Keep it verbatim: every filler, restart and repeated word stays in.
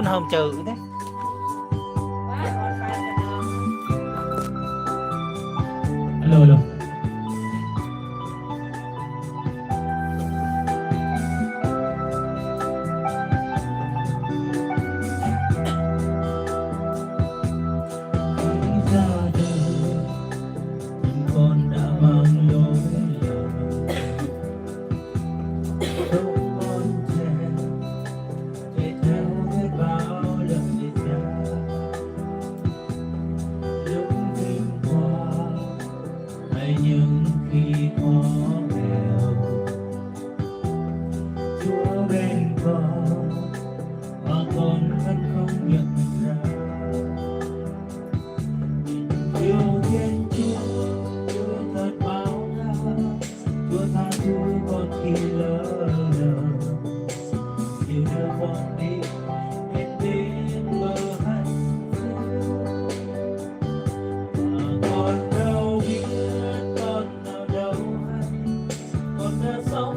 Không chịu thế. Alo, alo. Con đã mang lối lòng. Sống bon chen, chạy theo vết bão lụt xa. Những vinh quang hay những khi khó nghèo, Chúa bên con, và con vẫn không nhận